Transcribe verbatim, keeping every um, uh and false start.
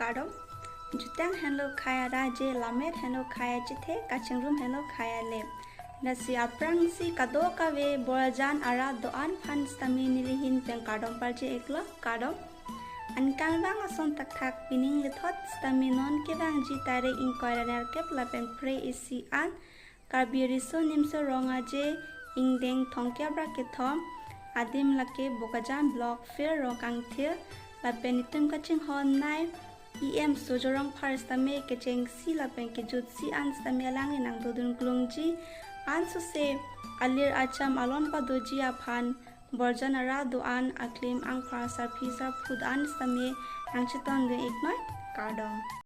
Kardom. Jutang henlo khei ara je, lammet henlo khei achethe, kachingrum henlo khei alep. Lasi aphrangsi kadokave Borjan arat do-an aphan sitame nelihin pen kardom parje iklo, kardom. Anke kevang ason thakthak pining lethot sitame non kevangji tarik ingkoi ra nerkep lapen phre isi an Karbi Riso Nimso Rong Aje ingdeng thomkep ra kethom, adim lake Bokajan Block, field Rongkangthir, lapen itum kachinghon nei E M Surjya Rongphar sitame kechengsi lapen kejutsi an sitame alangli nangdodun klungji. Ansose alir acham alon padoji aphan Borjan arat do-an aklem angphar sarpi sarpo do-an sitame nangchetongdun iknoi, kardom.